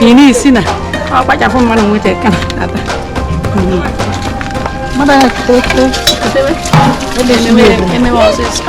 Ini sina. Ọ kpachapụ mmadụ nweta ka ata. Mmadụ ya tete. Emewe ọsịsọ.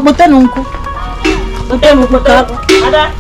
Botando um cu. Ada.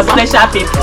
Special people.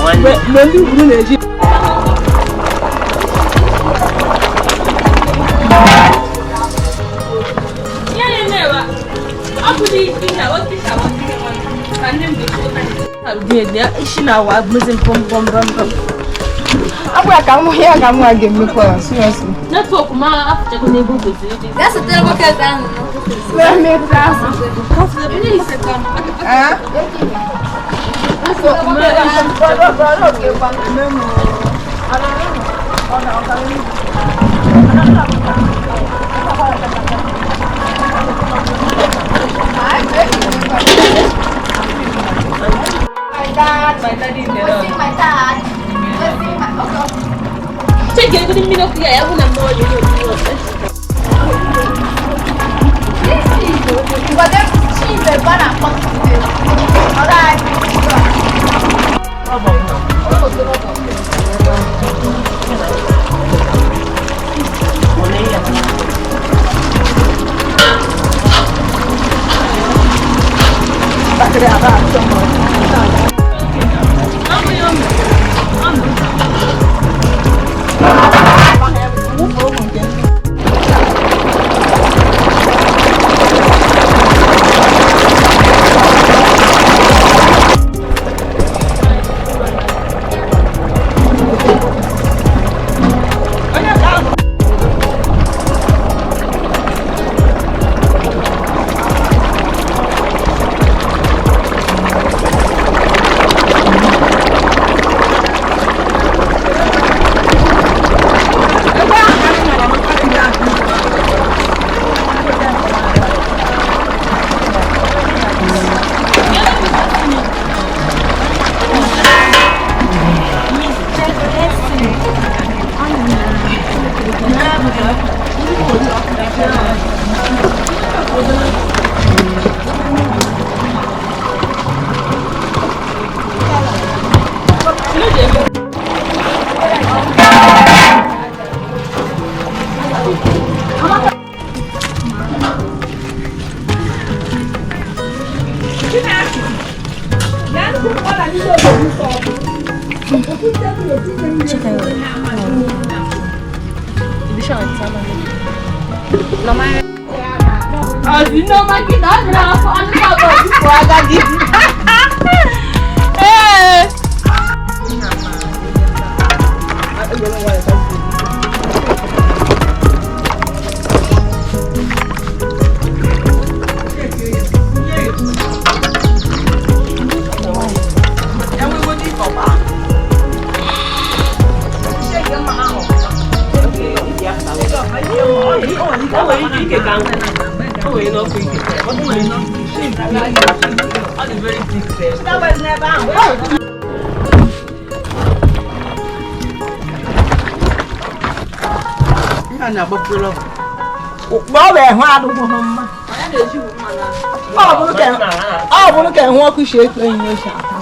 Ọ bụrụ ka enwe ọkụ si ekpe enyi ochi ata.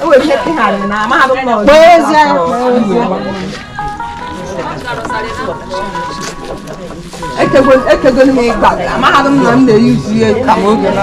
Enwere ihe pịgharị na mahadum nọ. Ekegolu m ịgba mahadum na m na-eyuzu ya ka m oge na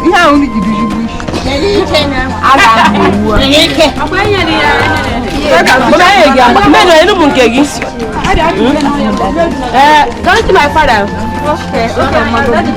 Ihe ahụ jiri jigbu Come to my father. Okay.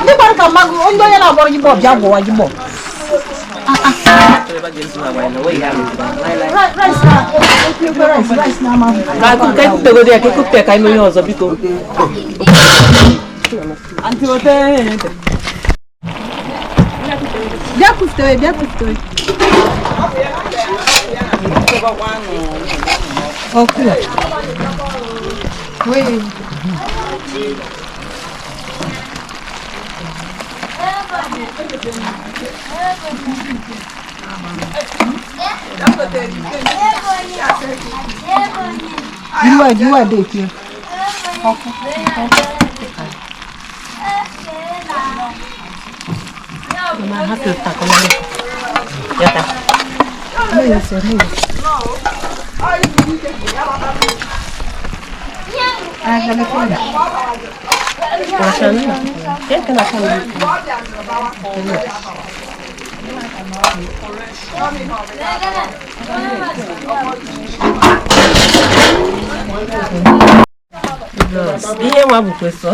Ndị kwara ka mmadụ ndị onye na-agbọrọ gị bọọ bịa gwọwa gị bọọ. Bịa kwuftewe, bịa kwuftewe. Ọkụ. Wee. You are dead here. Ihe nwa bụkwa sọsọ.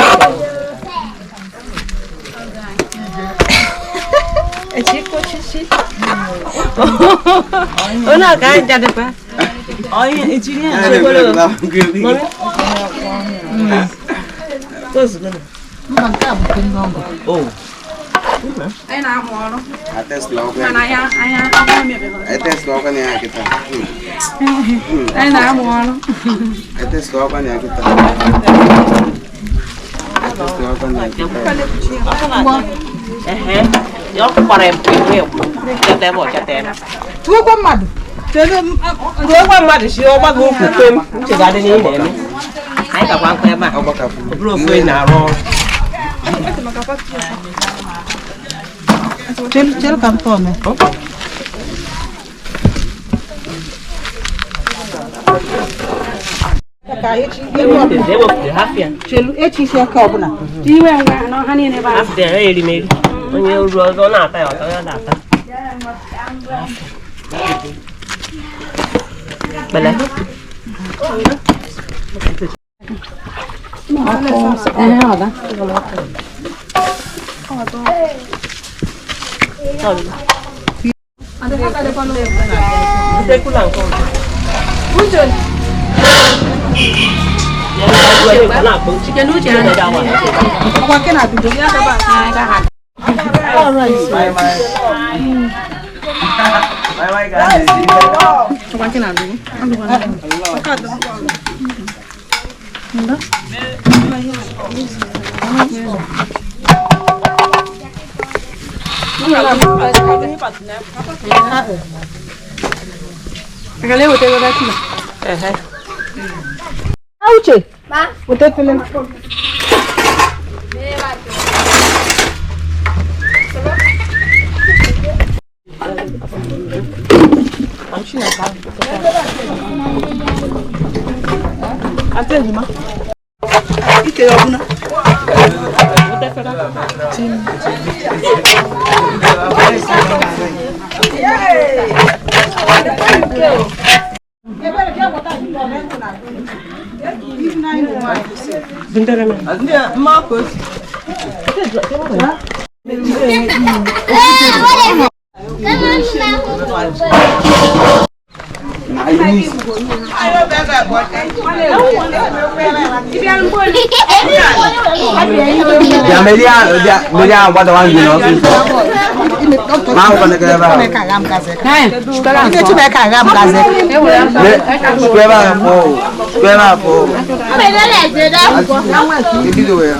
Onye a ka anyị jadekwa. Onye ejiri ya chekwara. Ozugbo. Mba nke a bụ nke ndị ọgọ. Oh. Anyị na-amụ ọrụ. Mana anya anya anyị na-amụ ọrụ. Ehe. Ya ọ kwara m ewe ekwu. Cheta ebe ọ cheta ebe. Tụọkwa mmadụ. Tụọkwa mmadụ si ọgbago ukwu kwe m. Uche ga-adị n'ihe na-eme. Anyị gakwa nkọ ebe a. Ọ bụrụ ofu onye na-arụ ọrụ. Chere ka m tọọ mee. Ewepụta hafịa. Echi isi aka ọbụla. Iwe ngwa na ọha niile ebe ahụ. Hafịa ya erimeri. Onye ruo ọzọ ọ na-ata ya ọtọ ya na-ata. Kpele. Ehe, ọ da. Bute kula nke ọzọ. Kedu uche ya? Ọkwa nke na-adịdo. Ọkwa nke na-adịgo. Agala eweta ego dati. Uche. Weta efere m. Ike ya ọbụna. Ya media ya media gbada wa ngi n'ọsịsọ. Ma akwụkwọ nekere ebe ahụ. Ndị Chineke agha m gazi. Square ebe ahụ fọ o. Square ebe ahụ fọ o. Ebido ya.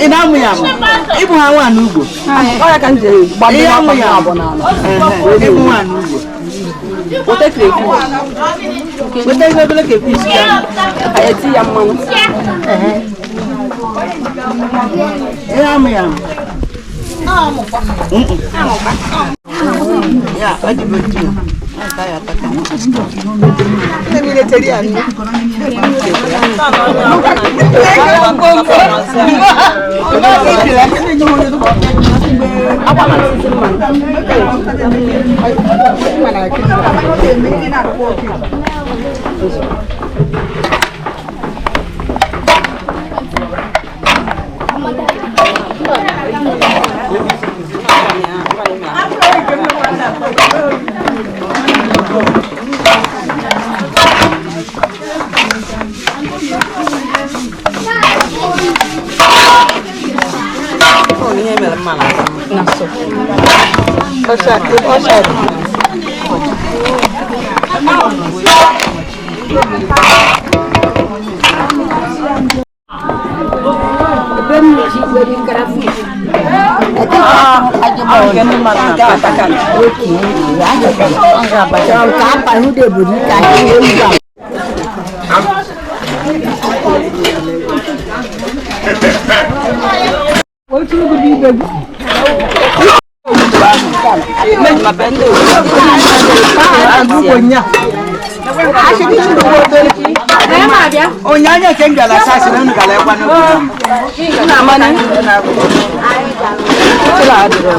Ị na-amụ ya amụ? Ịbụ ha nwa n'ugbo. Ihe amụ ya amụ. Ịbụ nwa n'ugbo. Weta ihe obere crayfish ka anyị. Ya mmanụ. Ihe amụ ya amụ. Ya, ọ dị bụ otu. Onyanya ke ngala sasa na ngala ekwa no. Na amani. Tela adịrọ.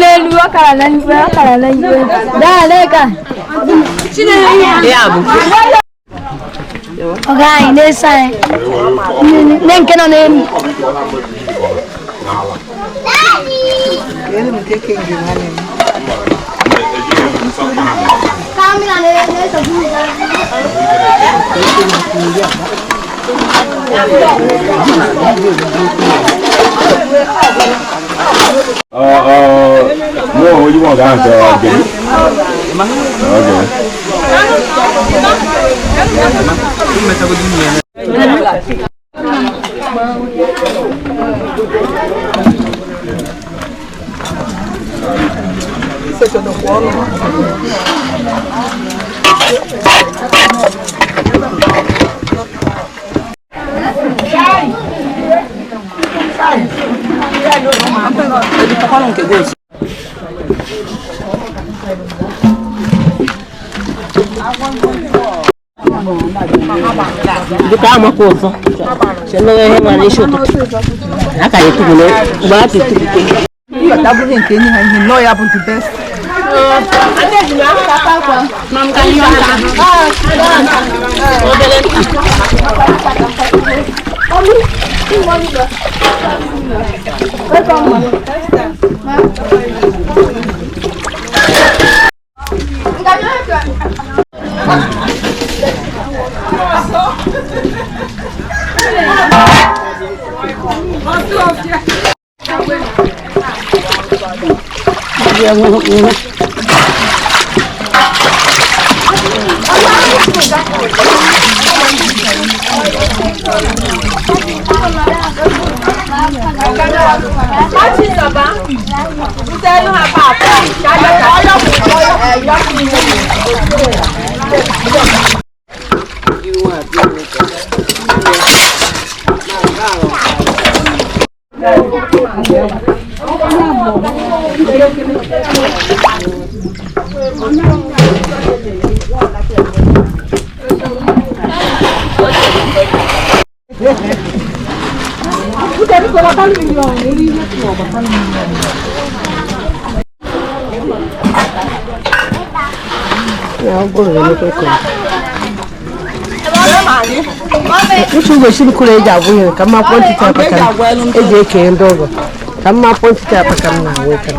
Lelu ọkara na igwe ọkara na igwe daa leka. Ọga anyị na-eso anyị nne nke nọ n'elu. No, you want that, okay. Okay. Dịka amakwa ụzọ chenere ihe nwere isi ụtụtụ a ka ya etubule mgbe a tụtụrute. Ịghọta nke enyi ha ihe nnọọ ya bụ the best. Uche gosi kụrụ eji agwụ ihe ka mma kwọntịtị akpaka m eji eke ndị ọgọ ka mma kwọntịtị akpaka m na-awụ eke.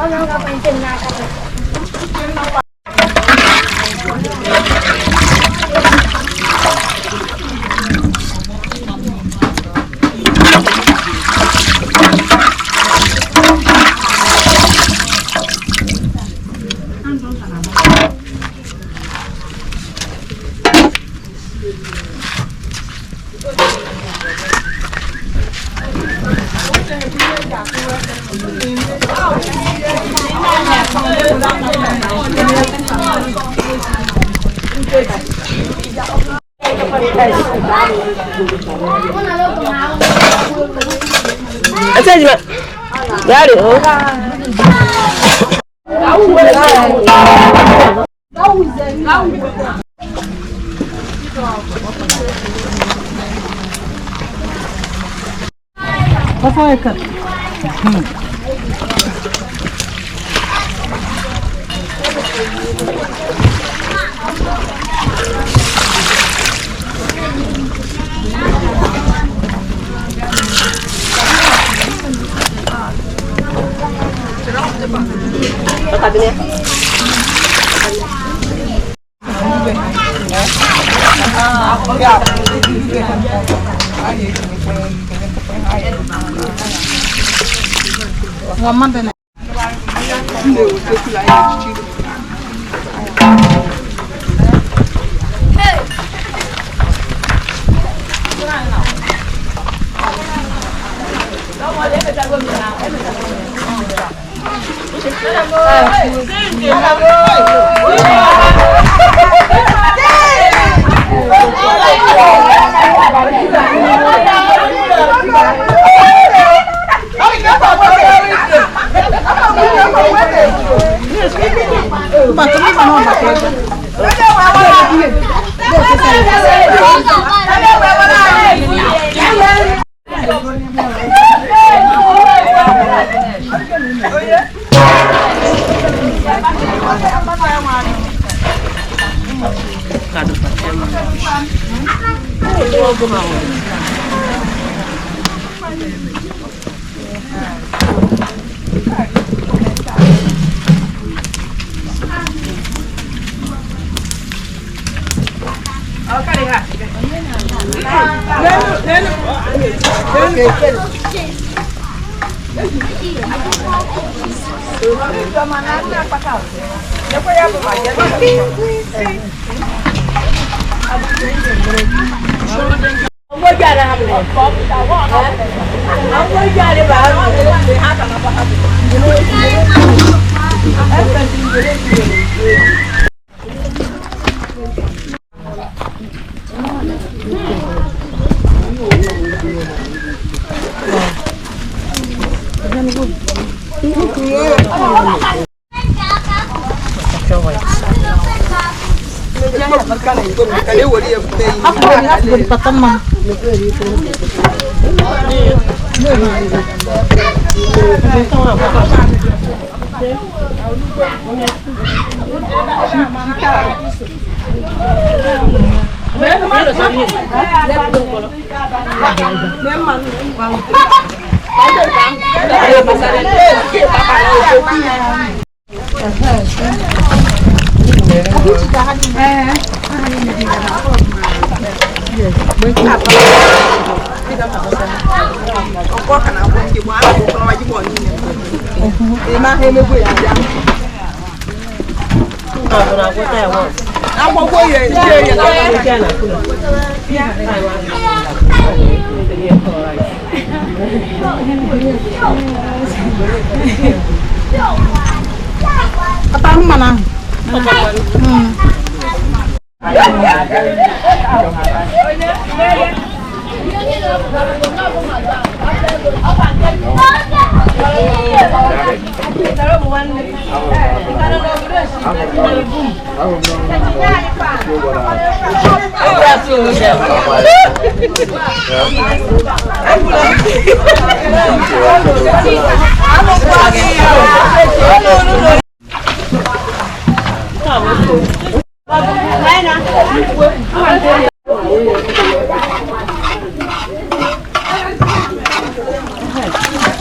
Ata mmanụ ahụ.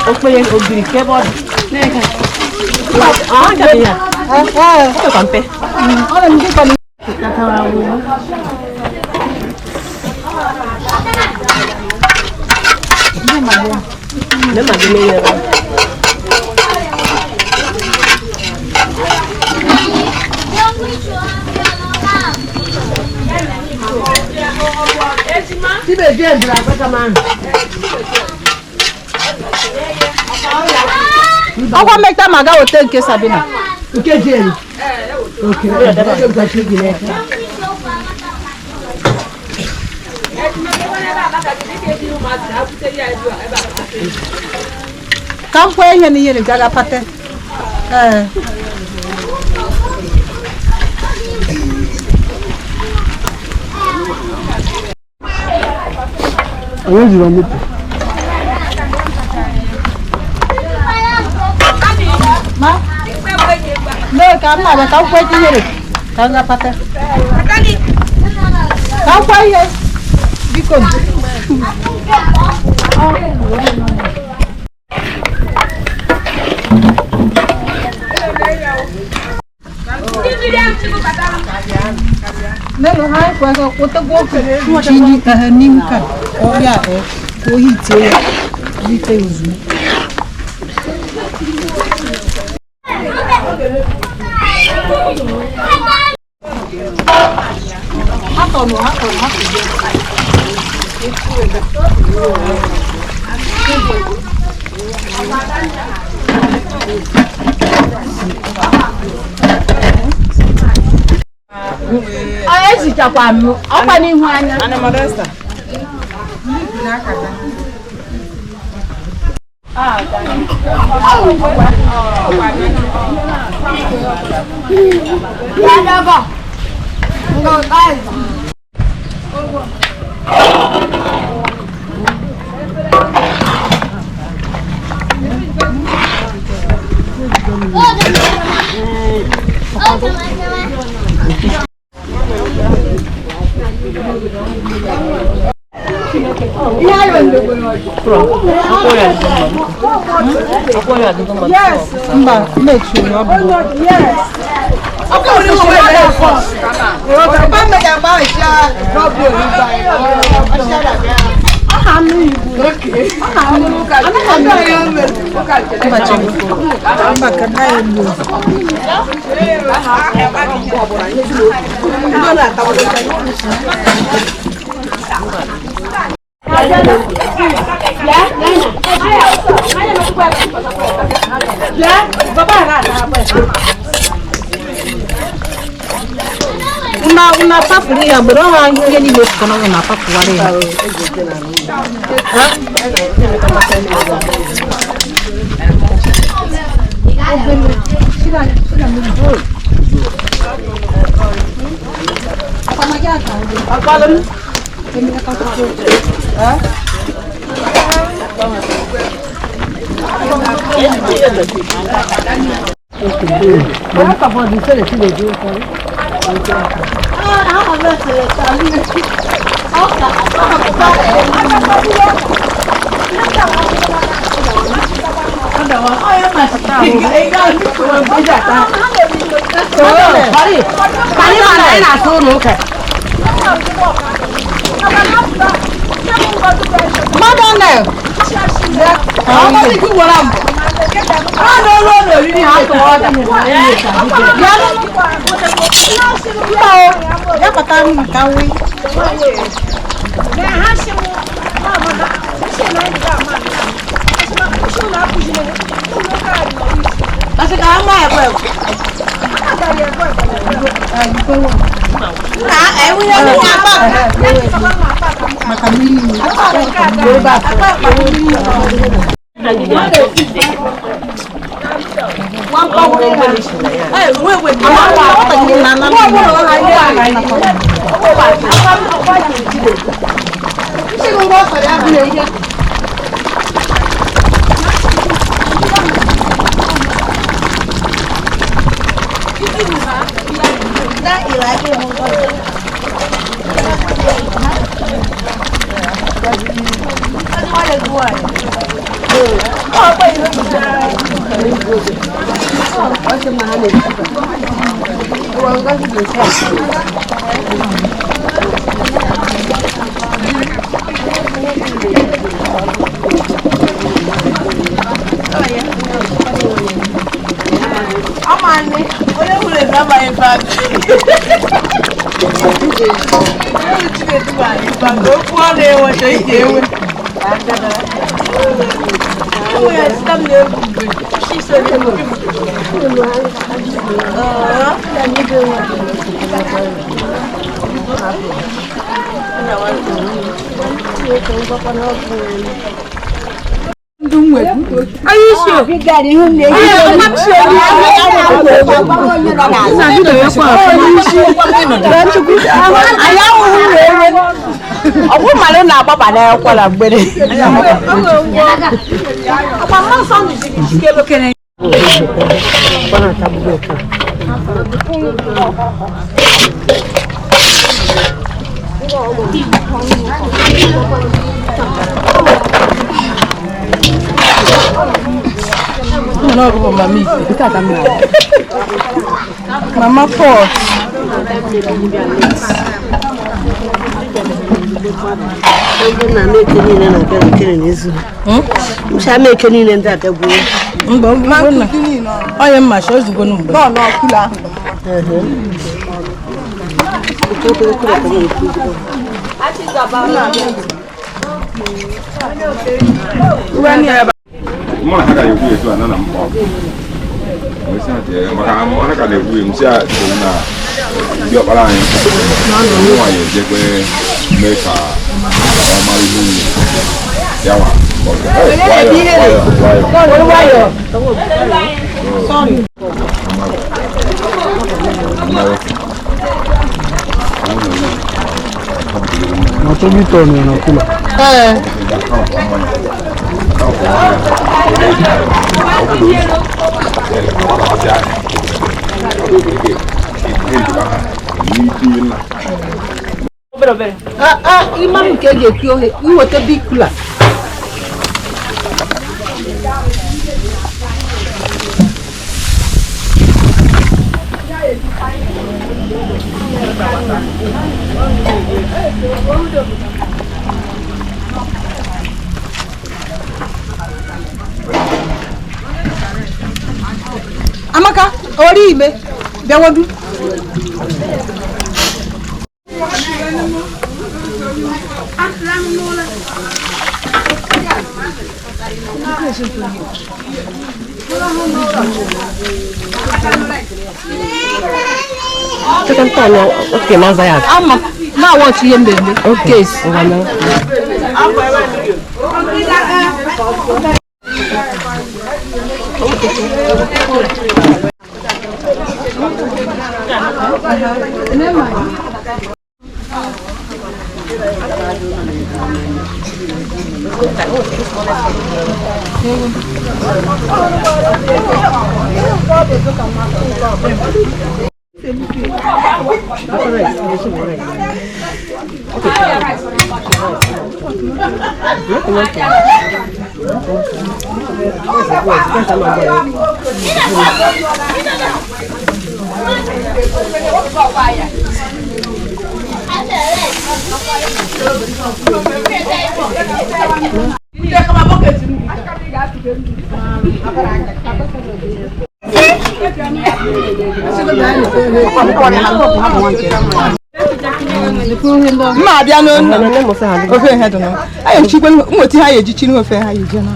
Okpeye ogiri kebe ọ dị. Ah, nke bụ ya. Ọ dịkwa mpe. Nne ma gị mee ya ebe a. Ọkwa mmekta ma ga weta nke Sabina. Nke Jane. Ka m kwee ihe n'ihe gaga pate. Ee. Onye jiri moto? Ma. Mee ka m na-abịa ka m kwee ihere ka m ga pate. Ka m kwee ihe. Biko. Nelo ha kwa ka otegwo chini nimka ọbịa ka ohi tie ya rite ozugbo. Ezichakwa m ọkwa n'ihu anya. Mba, mechiri ọ bụ. Mba, ka na ya egbu. Una una papụrụ ya mgbe ọ ha ihe niile fụkọ n'ọnụ na papụwara ya. Mmadụ ọ na Mba o, ya kpata m maka nri. Ọ mmadụ na-agbaba n'akwara mgbere. Mama Paul. Onye mma shi ozugbo n'mgbe. Mụ na ha ga ekwu etu a na na mkpọ maka ha ka na-ekwu m si na ndị ọkpara anyị nwaanyị ejekwe mee ka ọ mara ihe nwunye ya nwa Imam nke eji eki ohe iweta big cooler. Amaka, ori ime bịawodu. Ama na-awọchi ihe mmemme case. Mma abịa n'onu ofe ihe dị nụ. Anyị echikwe nweta ha ya eji chiri ofe ha ya eji na.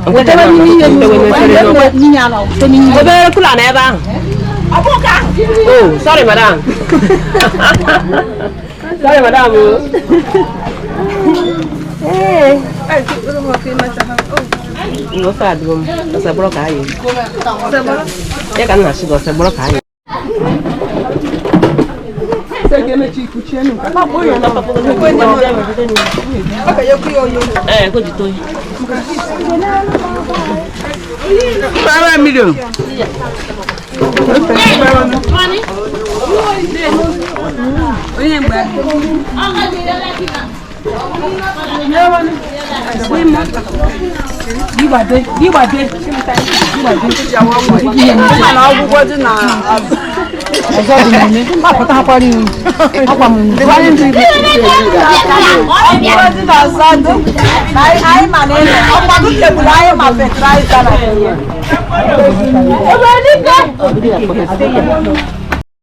Obere kula na ebe ahụ. Oh, sorry, madam. Sorry, madam. Hey. Ofe adịgo m, ose gbọrọ ka anyị. Ya ka m na-asị gị ose gbọrọ ka anyị. Ee, ko jito yi. Mara million. Ọzọ dị n'ime mapụta hakwara iwu akwa m Ọ bụrụ ya.